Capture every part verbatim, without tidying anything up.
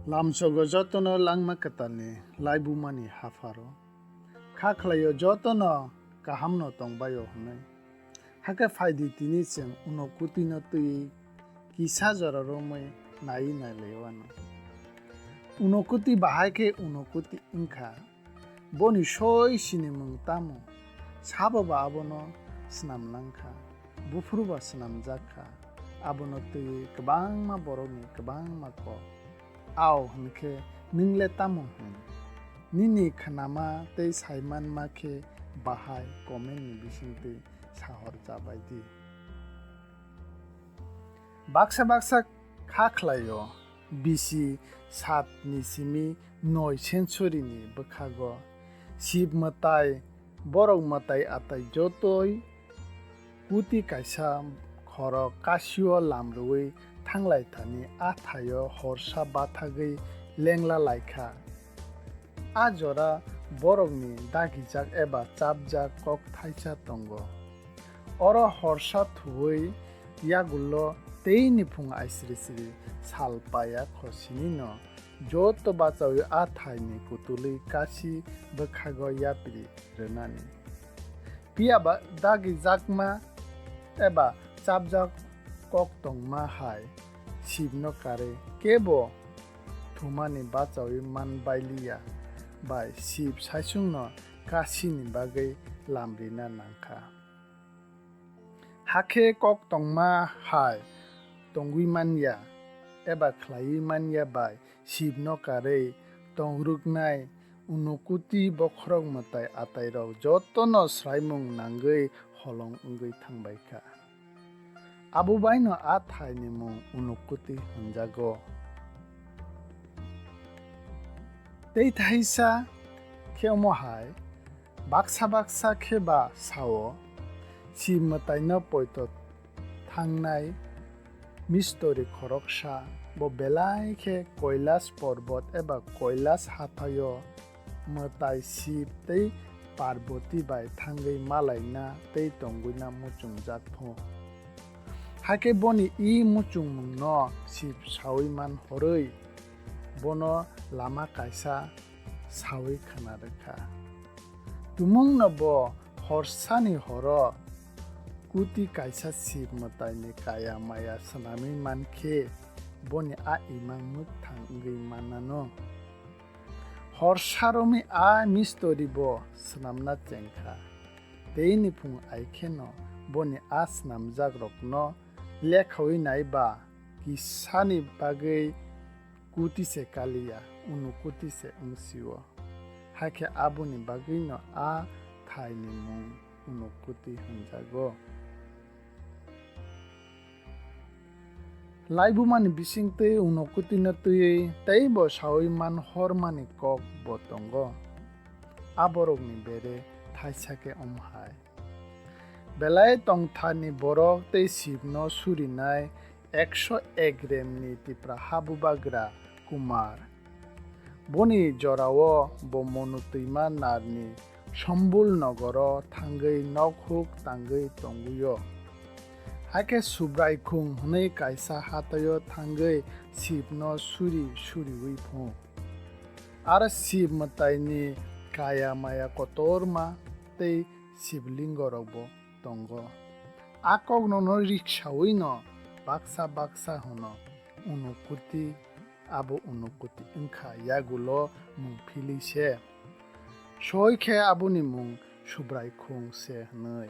Lamsogo jotono langma kwtalni laibumani hapharo. Kha khlaio jotono kahamno tongbaio hwnwi. Hakhe phaidi tini chwng Unokuti no twi kisa jora romwi naiwi nailaio ano. Unokuti bahai khe Unokuti wngkha. Boni soi sinimung tamo? Sabo ba abono snam nangkha, buphuru ba snamjak kha, abono twiwi kwbangma borokni kwbangma kok. Ao hwnkhe nwng le tamo hwn? Nini khnama tei saimanma khe bahai comment ni bisingtwi sahor chabai di. Baksa baksa kha khlaio, B C saat ni simi noi century ni bwkhago Shiv mwtai, borok mwtai atai jotoi kuti kaisa khorok kasio lam rwui thanglai thani a thaio horsa bathagwi lengla laikha. A jora borokni dagijak eba chapjak kok thaisa tongo. Oro horsa thuwi yagulo teini phung aisri sri sal paya khosinino joto bachaui a thaini kutulwi kasi bwkhago yapri rwnani. Phiya ba dagijakma eba chapjak kok tongma hai Shivno karwi kebo thumani bachaui man bailiya bai Shiv saisungno kasini bagwi lam rina nangkha. Hakhe kok tongma hai tongwi manya eba khlaiwi manya bai Shivno karwi tongrwknai Unokuti bokhorok mwtai atairok jotono swraimung nangwi holong wngwi thangbaikha. Abo baino a thaini mung Unokuti hwnjago. Tei thaisa khe omo hai, baksa baksa khe ba sao, Shiv mwtaino poito thangnai mistori khoroksa, bo belai khe Koilas porbot eba Koilas hathaio mwtai Shiv tei Parboti bai thangwi malaina tei tongwina muchungjak pho. Hakhe boni i muchungmungno Shiv saui man horwi, bono lama kaisa saui khna rwkha. Tumungno bo horsani horo kuti kaisa Shiv mwtaini kaya maya swnamwi mankhe, boni a imang mwkthang wngwi mannano. Horsa romwi a mistori bo swnamna chengkha. Teini phung aikheno boni a swnamjakrokno lekhaui naiba kisani bagwi kuti se kaliya, Unokuti se wngsio. Hakhe aboni bagwino a thaini mung Unokuti hwnjago. Laibumani bisingtwi Unokutino twiwi teibo saui man hormani kok bo tongo. A borokni bere thaisa khe omo hai. Belai tongthani borok tei Shivno surinai ekso ek remni Tipra habubagra Kumar. Boni jorao bo Monu twima narni Sombul nogoro thangwi nok huk tangwi tongwio. Hakhe Subraikhung hwnwi kaisa hataio thangwi Shivno suri suriwi phung. Aro Shiv mwtaini kaya maya kotorma tei Shivlingorokbo tongo. A koknono riksawino baksa baksa hwno Unukuti, abo Unukuti wngkha yagulo mung philwi se. Soi khe aboni mung Subraikhung se hwnwi.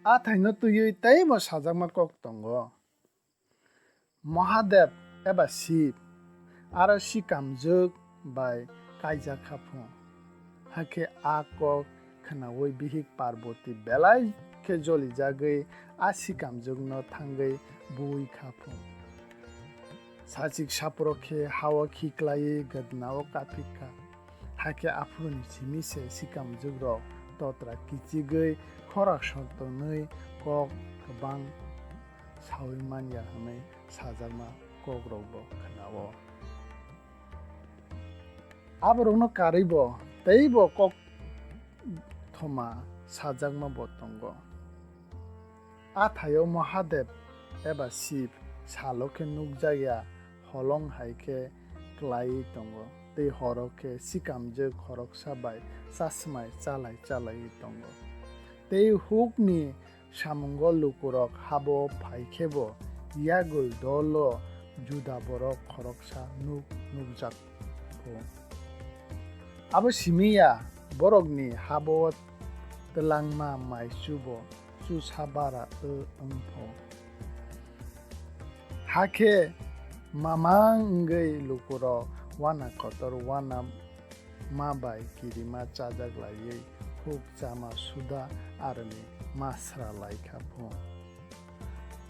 A thaino twiwi teibo sajakma kok tongo. Mahadev eba Shiv aro sikamjwk bai kaijak kha pho. Hakhe a kok khnaui bihik Parboti belai khe jolijagwi a sikamjwkno thangwi bui kha pho. Sachik saphuru khe hao khiklaiwi gwdnao kaphik kha. Hakhe aphuruni simi se sikamjwkrok totra kichigwi khorak sotonwi kok kwbang saui manya hwnwi sajakma kokrokbo khnao. Aborokno karwibo teibo kok thoma sajakmabo tongo. A thaio Mahadev eba Shiv salo khe nukjakya holong hai khe klaiwi tongo, tei horo khe sikamjwk khoroksa bai chasmai chalai chalaiwi tongo. Tei hukni samungo lukurok habo phai khebo yagul dolo juda borok khoroksa nuk nukjak phu. Abo simi ya, borokni habo twlangma mai chubo chusa bara wng pho. Hakhe mamang wngwi lukurok wana kotor wana ma bai kirima chajak laiwi huk chama suda aroni ma sra lai kha pho.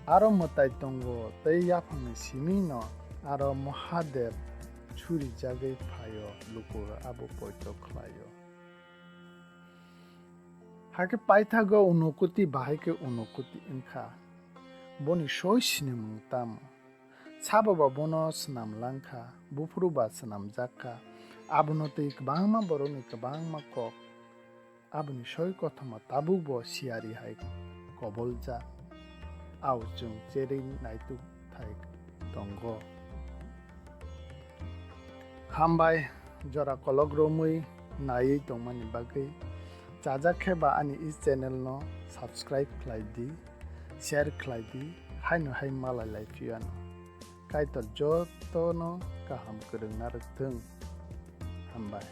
Aro mwtai tongo tei yaphangni simi no aro Mahadev surijagwi phaio, lukurok abo poito khlaio. Hakhe paithago Unukuti bahai khe Unukuti wngkha. Boni soi sinimung tamo? Sabo ba bono swnam langkha, buphuru ba swnamjak kha. Abono twi kwbangma borokni kwbangma kok. Aboni soi kothoma tabukbo siyari hai kobolja. Ao chwng cherwi naituk thai tongo. Hambai jora kolok romwi naiwi tongmani bagwi. Chajak khe ba ani e channel no subscribe khlai di, share khlai di, haino hai malai lai phiyo ano. Kaitor jotono kaham kwrwng narwk thung. Hambai.